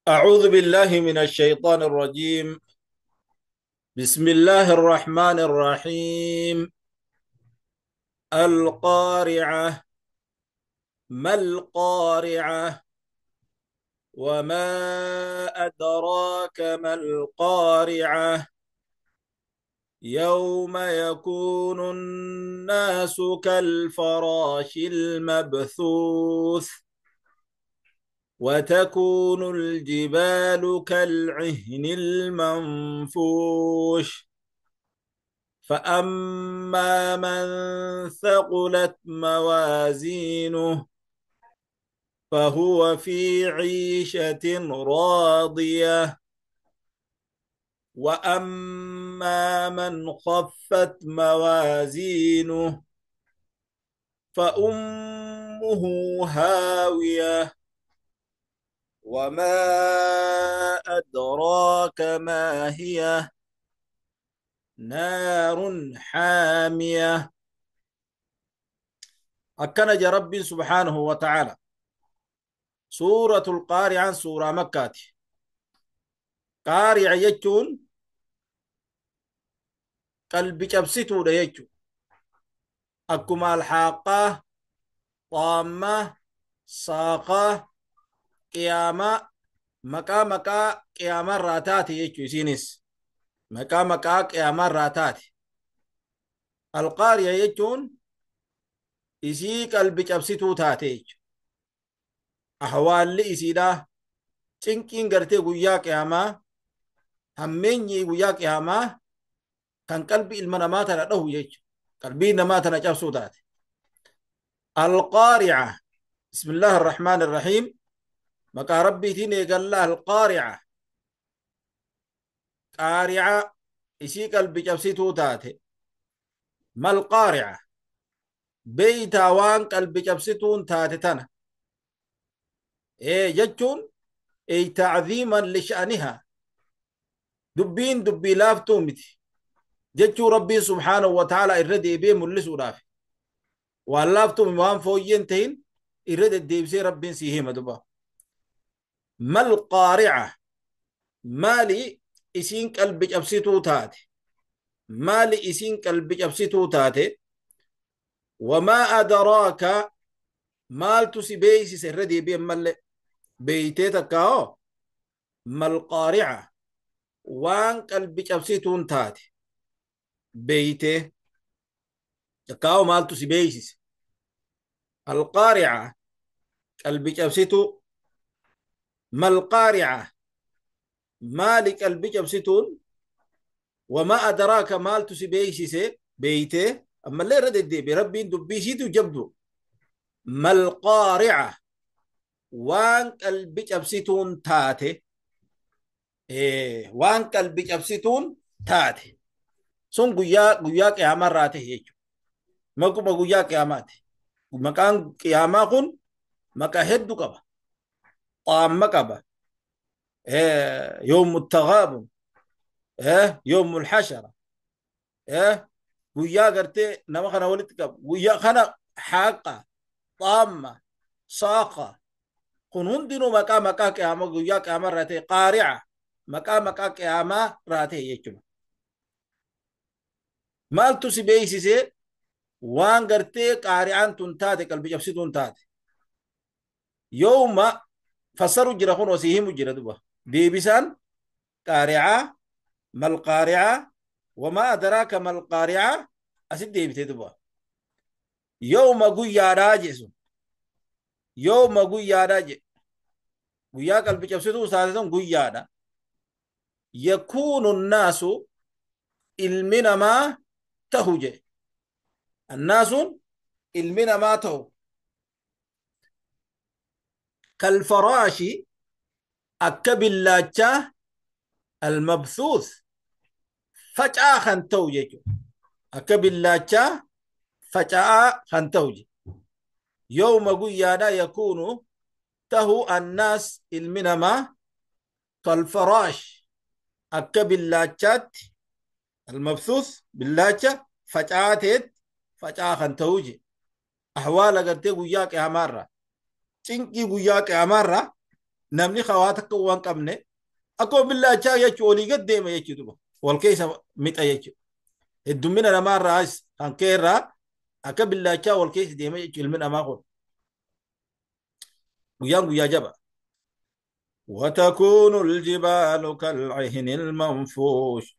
أعوذ بالله من الشيطان الرجيم. بسم الله الرحمن الرحيم. القارعة، ما القارعة؟ وما أدراك ما القارعة؟ يوم يكون الناس كالفراش المبثوث وتكون الجبال كالعهن المنفوش. فأما من ثقلت موازينه فهو في عيشة راضية، وأما من خفت موازينه فأمه هاوية. وما أدراك ما هي؟ نار حامية. أكن رب سبحانه وتعالى. سورة القارعة سورة مكة. قارعة يجون قلب cabsituudha jechuudha. Akkuma alhaaqaa, xaammaa, saaqaa, qiyaamaa maqaa maqaa qiyaamaa irraa taate jechuudha isiinis. Maqaa maqaa qiyaamaa irraa taate. Alqaari'a jechuun isii qalbi cabsituu taate jechuudha. Ahwaalli isiidhaa cinqiin gartee guyyaa qiyaamaa, hammeenyi guyyaa qiyaamaa kan qalbii ilma namaa tana dhahu jechuudha. Qalbii namaa tana cabsuu taate. Alqaari'a. Bismillaahi arrahmaan irrahiim. Maqaa rabbiitiin eegalla. Alqaari'a. Qaari'a isii qalbii cabsituu taate. Mal qaari'a? Beeytaa waan qalbii cabsituun taate tana. Ee jechuun ey ta'ziiman lisha'niha. Dubbiin dubbii laaftuu miti. Jechuu rabbiin subhaanahu wa ta'ala irra deebi'ee mul'isuudhaaf. Waan laaftuu waan fooyyeen tahin irra deddeebisee rabbiin sii hima duba. Mal qaari'a? Maali isiin qalbi cabsituu taate? Maali isiin qalbi cabsituu taate? Wamaa adaraaka, maaltu si beeysise? Irra deebi'e mallee beeytee takkaa hoo mal qaari'a, waan qalbi cabsituun taate beeytee takkaa hoo maaltu si beeysise? Alqaari'a, qalbi cabsituu. Mal qaari'a, maali qalbi cabsituun? Wamaa adaraaka, maaltu si beeysise beeytee? Ammallee irra deddeebi'e rabbiin dubbii isiitu jabdu. Mal qaari'a, waan qalbi cabsituun taate, waan qalbi cabsituun taate sun guyyaa guyyaa qiyaamaa irraa ta'e jechuudha. Maquma guyyaa qiyaamaati. Maqaan qiyaamaa kun maqaa hedduu qaba. Xaamma qaba. Yoomu taghaabun, yoomu alhashara, guyyaa gartee nama kana walitti qabu, guyyaa kana haaqa, xaamma, saaqa, kun hundinuu maqaa maqaa qiyaamaa guyyaa qiyaamaa irraa ta'e. Qaari'a maqaa maqaa qiyaamaa irraa ta'e jechuudha. Maaltu si beeksisee waan gartee qaari'aan tun taate, qalbi cabsituun taate? Yooma fassaru jira, kun osii himu jira duba. Deebisaan qaari'aa, mal qaari'aa, wamaa adaraaka mal qaari'aa asit deebitee duba. Yooma guyyaadhaa jesun. Yooma guyyaadhaa je. Guyyaa qalbi cabsituu taate sun guyyaadha. Yakuunu nnaasu, ilmi namaa tahu je. Annaasuun ilmi namaa tahu. Kalfaraashi, akka billaachaa, almabsuus, faca'aa kan ta'u jechuudha. Akka billaachaa faca'aa kan ta'u je. Yooma guyyaadha yakuunu tahu annaas ilmi namaa kalfaraash, akka billaachaatti, almabsuus, billaacha faca'aa ta'etti faca'aa kan ta'u je. Ahwaala gartee guyyaa qiyaamaarraa, cinqii guyyaa qiyaamaarraa Namni hawaa takka waan qabne akkuma billaachaa jechuu olii gad deema jechuu duba wal keessa mixa jechuu heddummina namaarraas kan keerraa akka billaachaa wal keessa deema jechuu ilmi namaa kun guyyaan guyyaa jaba. وتكون الجبال كالعهن المنفوش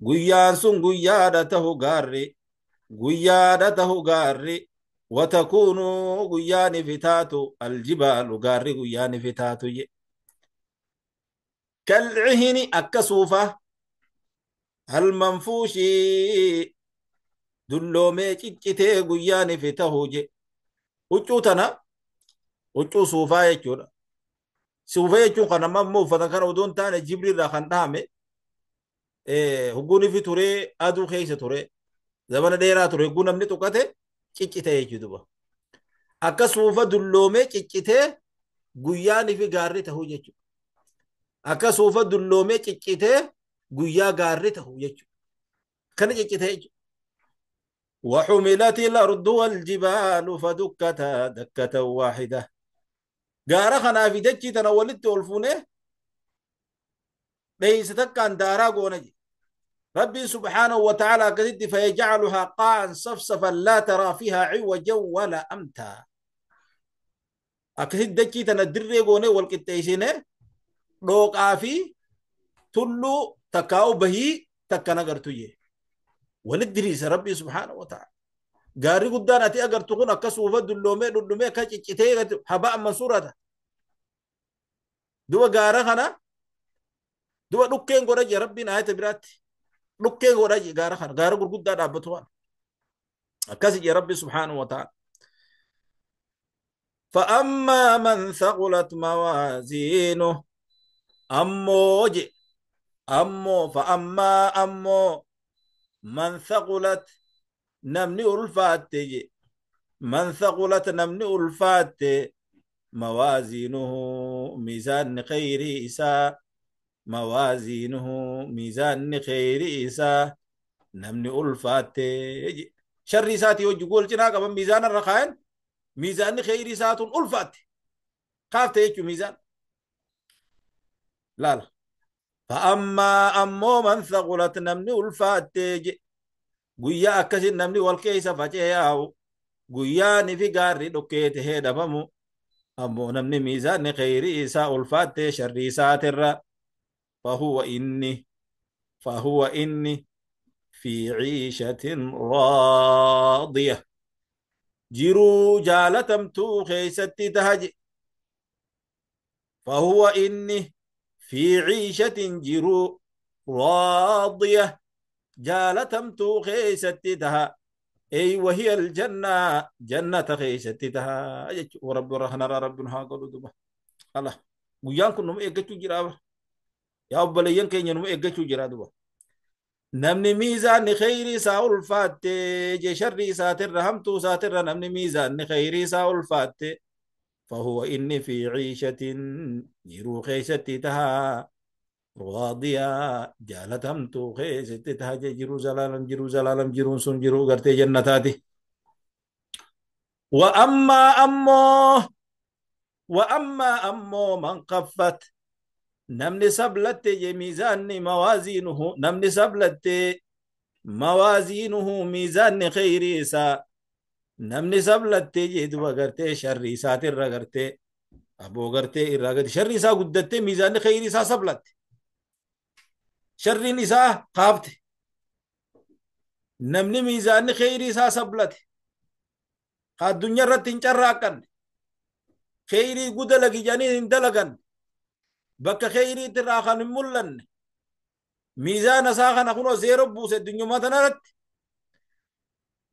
guyyaan sun guyyaadha tahu gaarri guyyaadha tahu gaarri وتكون guyyaani fitaatu الجبال gaarri guyyaani fitaatu je كالعهن akka suufa المنفوش dulloomee ciccitee guyyaani fitahu je huccuu tana huccuu suufaa jechuudha. Suufa jechuun kan amma immoo uffatan kana odoo hin taane jibri irraa kan dhahame hugguun ifi turee aduu keessa ture zamana dheeraa ture hogguu namni tuqate ciccite jechuudha. Akka suufa dulloomee ciccitee guyyaan ifi gaarri tahuu jechuudha. Akka suufa dulloomee ciccitee guyyaa gaarri tahuu jechuudha. Kana ciccitee jechuudha. وحملت الأرض والجبال فدكتا دكة واحدة. gaara kanaa fi dachii tana walitti ol fuunee dheeysa takkaan daaraa goona je. Rabbiin subhaanahu wa ta'ala akkasitti fayajcaluhaa qaa'an safsafan laa taraa fiihaa ciwajan wala amtaa. Akkasitti dachii tana dirree goonee wal qixxeessinee dhooqaa fi tulluu takkaa'u bahii takkan agartu je. Walitti diriirsa Rabbiin subhaanahu wa ta'ala. Gaarri guddaan ati agartu kun akka suufa dulloomee dhudhumee akka ciccitee habaa mansuurata. Duba gaara kana duba dhukkeen godha jee Rabbiin ayata biraatti. Dhukkeen godha jee gaara kana gaara gurguddaa dhaabbatu waan. Akkasi jee Rabbi subhaanahu wa ta'ala. فأما من ثقلت موازينه أمو جي أمو فأما أمو من ثقلت namni ulfaatte je man thaqulat namni ulfaatte mawaaziinuhu miizaanni khayrii isaa mawaaziinuhu miizaanni khayrii isaa namni ulfaatte je sharri isaatii hojii gool cinaa qaban miizaana irra kaayan miizaanni khayrii isaatuun ulfaatte kaafte jechuu miizaan laala fa'ammaa ammoo man thaqulat namni ulfaatte je guyyaa akkasin namni wal keessa facee yaa'u guyyaani fi gaarri dhokkee tahee dhabamu ammoo namni miizaanni khayrii isaa ulfaattee sharrii isaatirra fahuwa inni fi ciishatin raadiya jiruu jaalatamtuu keeysatti taha je fahuwa inni fi ciishatin jiruu raadiya jaalatamtuu keeysatti taha ey wahiya aljanna jannata keeysatti taha jechu rabbi warra kanarraa rabbi nu haa godhu duba ala guyyaan kun numa eeggachuu jira bar yaa obboleeyyan keenya numa eeggachuu jira duba namni miizaanni khayrii isaa ulfaatte je sharrii isaatirra hamtuu isaatirra namni miizaanni khayrii isaa ulfaatte fahuwa inni fi ciishatin jiruu keeysatti taha راضية جالتمتو خيست تهجي جرو زلالم جرو زلالم جرون سن جرو غرتي جنتاتي وأما أمو وأما أمو من خفت نمني سبلت ميزان موازينه نمني سبلت موازينه ميزان خيري سا نمني سبلت جدو غرتي شري ساتر غرتي أبو غرتي إرغتي شري سا قدت ميزان خيري سا سبلت sharriin isaa kaafte namni miizaanni kheyrii isaa sablate ka addunyaa irratti hin carraaqqanne kheyrii gudalagi jedhanii hin dalaganne bakka kheyriitti irraa kan hin mul'anne miizaana isaa kana kunoo zeero buuse addunyummaa tana irratti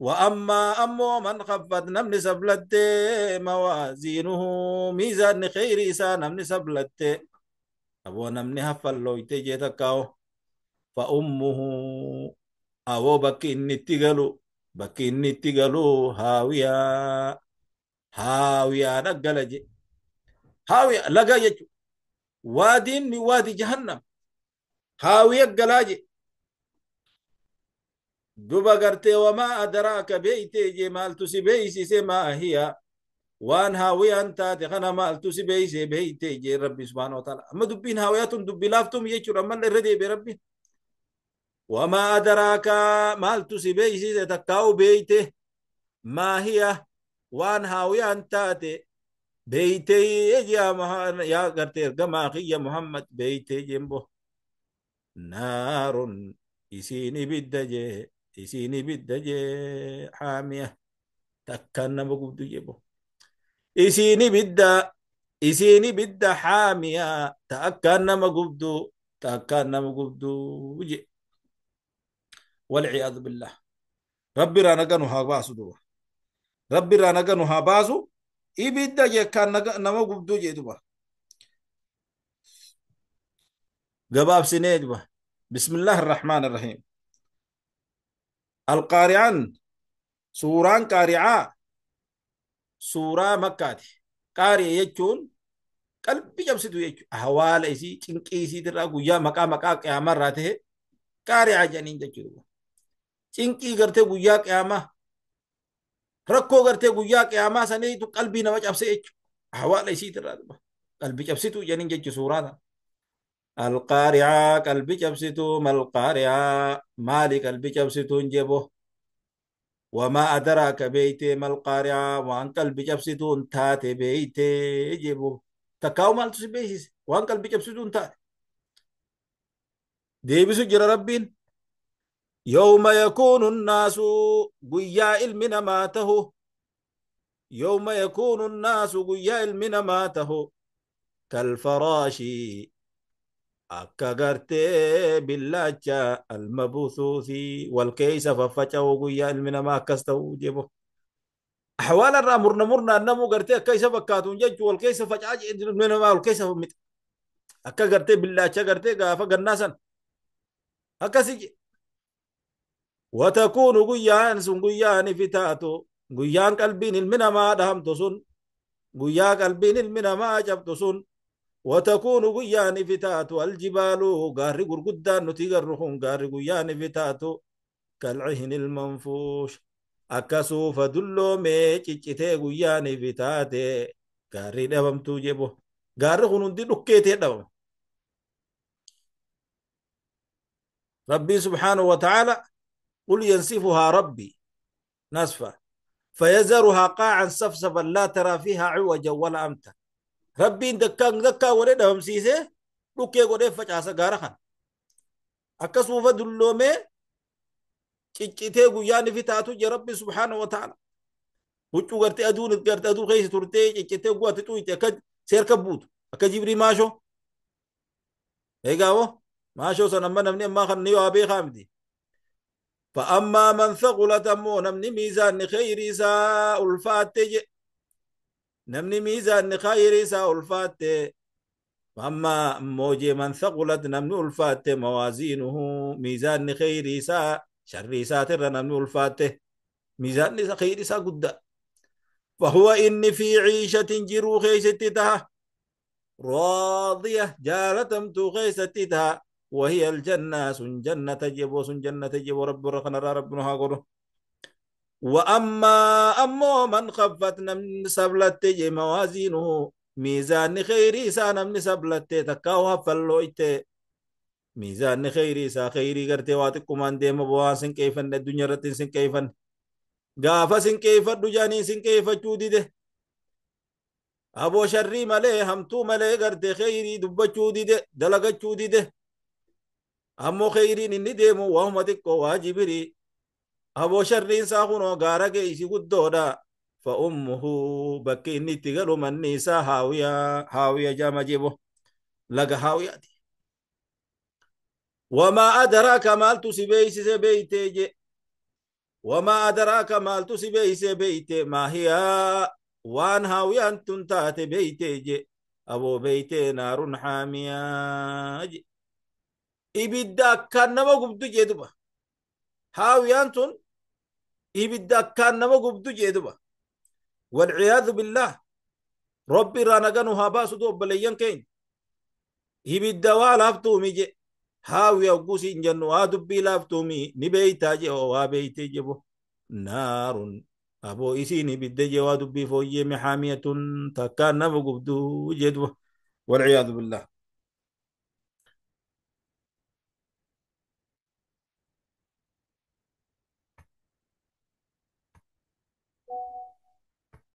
وأما أمو من خفت نمني سبلت موازينه ميزان خير إسا نمني سبلت أبو نمني هفلو يتجي تكاو فأمه أو بكي نتقلو بكي نتقلو هاوية هاوية نقلج هاوية لقى وادي من وادي جهنم هاوية قلاجي دوبا قرتي وما أدراك بيتي جمال تسبيسي ما هي waan haawiyaan taate kana maaltu si beeysee beeyte jee Rabbi subhaanahu wa ta'ala. Amma dubbiin haawiyaa tun dubbii laaftuum jechuudha. Ammallee irra deebi'e Rabbi. Wamaa adaraaka maaltu si beeysise takkaa'u beeyte maa hiya waan haawiyaan taate beeyte yaa gartee ergamaa kiyya Muhammad beeyte jembo. Naarun isiin ibidda jee isiin ibidda jee haamiya takkaan nama gubdu jebo. Isiin ibidda haamiya ta akkaan nama gubdu ta akkaan nama gubdu je. والعياذ بالله. ربي رانا قنو ها باسو دو. ربي رانا قنو ها باسو إبدا جي كان نما قبدو جي دوبا. قباب سنة دوبا. بسم الله الرحمن الرحيم. القارعان سوران قارعة سورة مكة قارئ يجون قلبي جبسدو يجون أهوال إسي چنكي درا قويا مكا مكا قيامة راته قارعة جانين جيجو cinqii gartee guyyaa qiyaamaa rakkoo gartee guyyaa qiyaamaa saniitu qalbii nama cabse jechuudha. Hawaala isiitirraa dhufa. Qalbii cabsituu jedhaniin jechuudha suuraa tana. Alqaari'aa qalbii cabsituu malqaari'aa maali qalbii cabsituun jebo. Wamaa adaraaka beeytee malqaari'aa waan qalbii cabsituun taate beeytee jebo. Takkaa'u maaltu si beeksise waan qalbii cabsituun taate. Deebisu jira Rabbiin. يوم يكون الناس قيا علمنا ماته يوم يكون الناس قيا علمنا ماته كالفراش أكغرت باللاجة المبثوث والكيس ففتشوا قيا علمنا ما كستو جيبه أحوال الرامرنا مرنا النمو قرتي كيس فكاتون جج والكيس فجاج علمنا ما والكيس فمت أكغرت باللاجة قرتي قافا قناسا أكسي وتكون قيان سن قيان فتاتو قيان قلبين المنا ما دهمتو سن قيا قلبين المنا ما جبتو سن وتكون قيان فتاتو الجبال قاري قرقدان نتيقرخون قاري قيان فتاتو كالعهن المنفوش أكسو فدلو ميچيچتي قيان فتاتي قاري دبمتو جيبو قاري خنون دي دكيتي دبم. ربي سبحانه وتعالى قل ينسفها ربي نسفا فيزرها قاعا صفصفا لا ترى فيها عوجا ولا أمتا. ربي دكان دكا ولدهم سيسي لوكي غودي فجاسا غارخان أكسو فدلومي چچيتي غياني في تاتو جي ربي سبحانه وتعالى وچو غرتي أدون غرتي أدو خيس تورتي چچيتي غواتي تويتي أكا سير كبوت أكا جبري ماشو ايغاو ماشو سنما نمني ما خنيو أبي خامدي. فأما من ثقلت أمو نمني ميزان خيري سا ألفاتي نمني ميزان خيري سا ألفاتي. فأما موجي من ثقلت نمني ألفاتي موازينه ميزان خيري سا شري ساتر نمني ألفاتي ميزان خيري سا قد فهو إن في عيشة جرو خيستها راضية جالتمت خيستها وهي الجنة سن جنة تجيب سن جنة تجيب رب رخنا ربنا هاقوله. وأما أمو من خفت نمن سبلت تجي موازينه ميزان خيري سا نمن سبلت تكاوها فلويت ميزان خيري سا خيري قرتي واتكم عن ديم بوان سن كيفن الدنيا رتين سن كيفن غافا سن كيف الدجاني سن كيف تشودي ده أبو شري ملي همتو ملي قرتي خيري دب تشودي ده دلق تشودي ده أمو خيرين إني ديمو وهم تكو واجبري أبو شرين ساخنو غارك إيسي قدودا فأمه بكي إني تغلو من نيسا هاوية هاوية جامع جيبو لغا هاوية دي. وما أدراك مالتو سبيسي سبيتي جي وما أدراك مالتو سبيسي بيتي ما هي وان هاوية أنتن تاتي بيتي جي أبو بيتي نار حامية جي ibidda akkaan nama gubdu jee duba. Haawiyaan tun ibidda akkaan nama gubdu jee duba. والعياذ بالله ربي رانا قنو هاباسو دو بليان كين ibidda waa laaftuumi je haawiya gusi injannu waa dubbii laaftuumi ni beeytaa je oo waa beeytee jebo naarun Aboo isiin ibidda jee waa dubbii fooyyee mihaamiyatun takkaan nama gubduu jee duba. Walciyaadu billah.